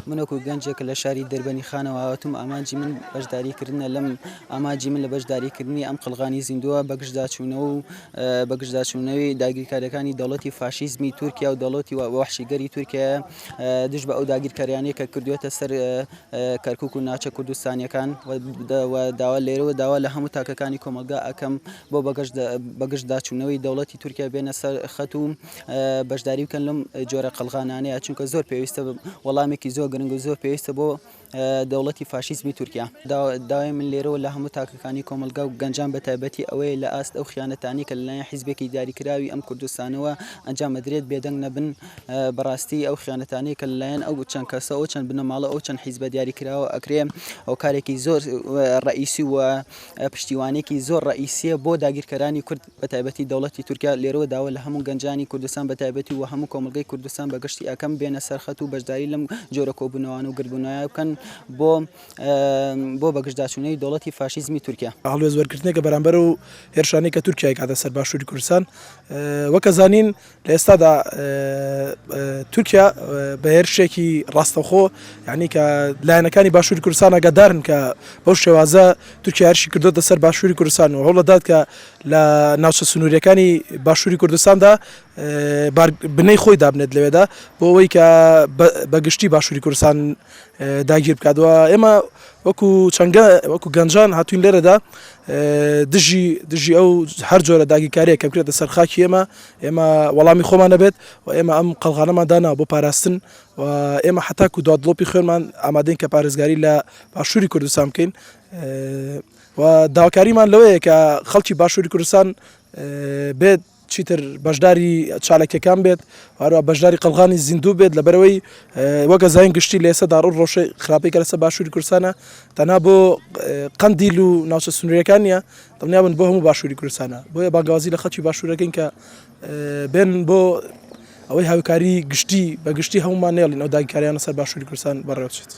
من وەکو گەنجێک لە شاری دەربەنی خانەوە هاتووم ئامانجی من بەشداری کردنە لەم ئامانجی من لە بەشداری کردنی ئەم قەڵغانی زیندووە بەگژداچوونەوە و بەگژداچوونەوەی داگیرکاریەکانی دەوڵەتی فاشیزمی تورکیا و دەوڵەتی وەحشیگەری تورکیایە دژ بە ئەو داگیرکاریانەی کە کردوێتە سەر کەرکک و ناوچە کوردستانیەکان و داوا لێرەوە داوا لە هەموو تاکەکانی کۆمەڵگا ئەکەم بۆ بەگژداچوونەوەی دەوڵەتی تورکیا بێنە سەر خەت و بەشداری بکەن لەم جۆرە قەڵغانانەیە چونکە زۆر پێویستە وەڵامێکی زۆر گرنگ و زۆر پێویستە بۆ دەوڵەتی فاشیزمی تورکیا. داوای من لێرەوە لە هەموو تاکەکانی کۆمەڵگا و گەنجان بە تایبەتی ئەوەیە لە ئاست ئەو خیانەتانەی کە لەلایەن حیزبێکی دیاریکراوی ئەم کوردستانەوە ئەنجام ئەدرێت بێدەنگ نەبن بەڕاستی ئەو خیانەتانەی کە لەلایەن ئەو چەند کەسە ئەو چەند بنەماڵە ئەو چەند حیزبە دیاریکراوە ئەکرێ هۆکارێکی زۆر ڕەئیسی و پشتیوانێکی زۆر ڕەئیسیە بۆ داگیرکەرانی کورد بە تایبەتی دەوڵەتی تورکیا لێرەوە داوا لە هەموو گەنجانی کوردستان بە تایبەتی و هەموو کۆمەڵگەی کوردستان بە گشتی ئەکەم بێنە سەر خەت و بەشداری لەم جۆرە کۆبوونەوانە و گردبوونەوە بکەن بۆ بۆ بەگژداچوونەوەی دەوڵەتی فاشیزمی تورکیا. هەڵوێست وەرگرتنێکە بەرامبەر ئەو هێرشانەی کە تورکیا ئەیکاتە سەر باشووری کوردستان. وەک ئەزانین لە ئێستادا تورکیا بە هێرشێکی ڕاستەوخۆ یعنی کە لایەنەکانی باشووری کوردستان ئاگادارن کە بەو شێوازە تورکیا هێرشی کردۆتە سەر باشووری کوردستان و هەوڵدەدات کە لە ناوچە سنووریەکانی باشووری کوردستاندا بنەی خۆی دابنێت لەوێدا بۆ ئەوەی کە بە گشتی باشووری کوردستان داگیر بکات و ئێمە وەکو چەنگە وەکو گەنجان هاتوین لێرەدا دژی دژی ئەو هەر جۆرە داگیرکاریە کە بکرێتە سەر خاکی ئێمە ئێمە وەڵامی خۆمان نەبێت و ئێمە ئەم قەڵغانەمان دانا بۆ پاراستن و ئێمە حتاکو دوا دڵۆپی خوێنمان ئامادەین کە پارێزگاری لە باشووری کوردستان بکەین و داواکاریمان لەوەیە کە خەڵکی باشووری کوردستان بێت چیتر بەشداری چالاکیەکان بێت هەروە بەشداری قەڵغانی زیندوو بێت لەبەرەوەی وەکە زین گشتی لە ئێستا ڕوو ڕۆژەی خراپی کە لەسەر باشووری کوردستانە تەنها بۆ قەندیل و ناوچە سنووریەکان نییە دڵنیابن بۆ هەموو باشووری کوردستانە بۆیە بانگەوازی لە خەڵکی باشوورەکەین کە بێن بۆ ئەوەی هاوکاری گشتی بە گشتی هەمومان نێڵین ئەو داگیرکاریانە سەر باشووری کوردستان بەڕێوەچێت.